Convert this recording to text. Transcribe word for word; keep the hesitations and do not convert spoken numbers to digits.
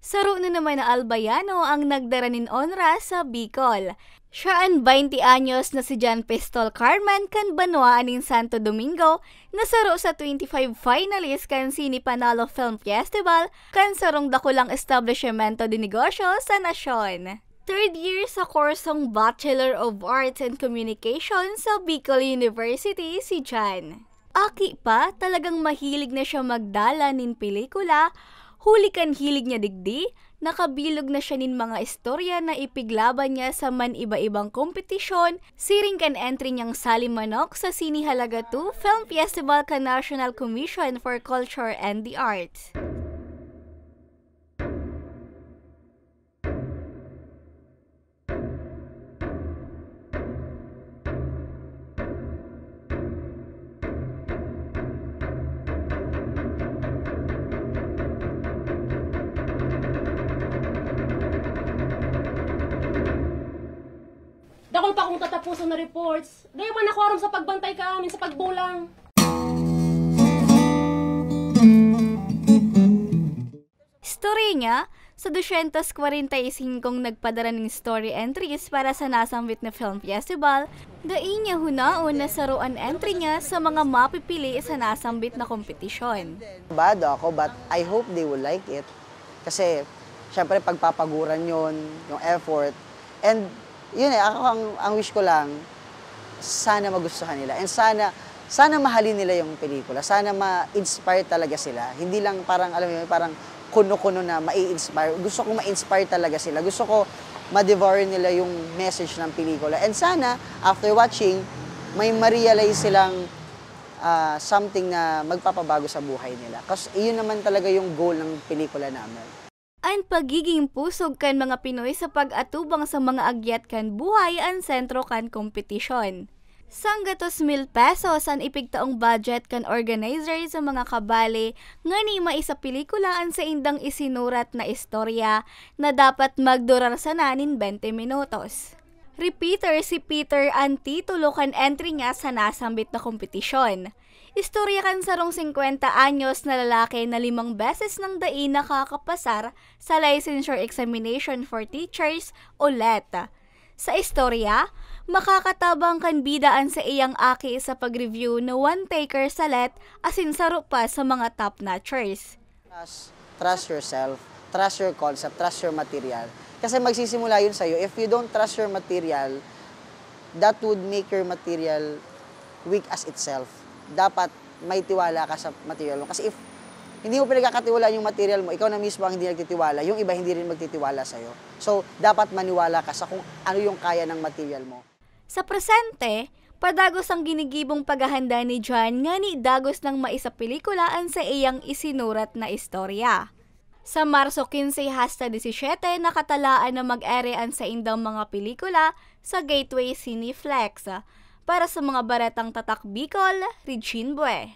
Saro na naman na Albayano ang nagdara nin onra sa Bicol. Siya an baynte anyos na si John Pistol Carman kan banwaan nin Santo Domingo, na saro sa twenty-five finalist kan Cine Panalo Film Festival kan sarong dakulang establisyemento de negosyo sa nasyon. Third year sa kursong Bachelor of Arts and Communication sa Bicol University si John. Aki pa, talagang mahilig na siya magdala nin pelikula. Huli kan hilig niya digdi, nakabilog na siya nin mga istorya na ipiglaban niya sa man-iba-ibang kompetisyon, siring kan entry niyang sali manok sa Sine Halaga two Film Festival kan National Commission for Culture and the Arts. Dakul pa kong tatapusan na reports. Dai man ako aram sa pagbantay ka amin sa pagbulang. Istorya niya, sa dosyentos kwarenta y singkong nagpadara nin story entries para sa nasambit na film festival, dai niya hunaon na saro an entry niya sa mga mapipili sa nasambit na kompetisyon. Bado ako, but I hope they will like it. Kasi, syempre, pagpapaguran yon, yung effort. And, yun eh, ako, ang, ang wish ko lang, sana magustuhan nila. And sana, sana mahalin nila yung pelikula. Sana ma-inspire talaga sila. Hindi lang parang, alam mo yun, parang kuno-kuno na mai-inspire. Gusto kong ma-inspire talaga sila. Gusto ko ma-devour nila yung message ng pelikula. And sana, after watching, may ma-realize silang, ah, something na magpapabago sa buhay nila. Kasi iyon naman talaga yung goal ng pelikula namin. An pagiging pusog kan mga Pinoy sa pag-atubang sa mga agyat kan buhay an sentro kan kompetisyon. Sanggatos mil pesos an ipigtaong budget kan organizer sa mga kabale ngani maisa pelikula an saindang isinurat na istorya na dapat magdurar sana nin bente minutos. Repeater si Peter an titulo kan entry niya sa nasambit na kompetisyon. Istorya kan sarong singkwenta anyos na lalaki na limang beses nang dai nakakapasar sa Licensure Examination for Teachers o let. Sa istorya, makakatabang kan bida an saiyang aki sa pag-review na one-taker sa let asin saro pa sa mga top-notchers. Trust, trust yourself, trust your concept, trust your material. Kasi magsisimula yun sa'yo. If you don't trust your material, that would make your material weak as itself. Dapat may tiwala ka sa material mo. Kasi if hindi mo pinagkakatiwalaan yung material mo, ikaw na mismo ang hindi nagtitiwala, yung iba hindi rin magtitiwala sa'yo. So, dapat maniwala ka sa kung ano yung kaya ng material mo. Sa presente, padagos ang ginigibong paghahanda ni John ngani dagos nang maisa pelikula an saiyang isinurat na istorya. Sa Marso quince hasta diecisiete, nakatalaan na mag-ere an saindang mga pelikula sa Gateway Cineplex. Para sa mga baretang tatak Bicol, Regine Bue.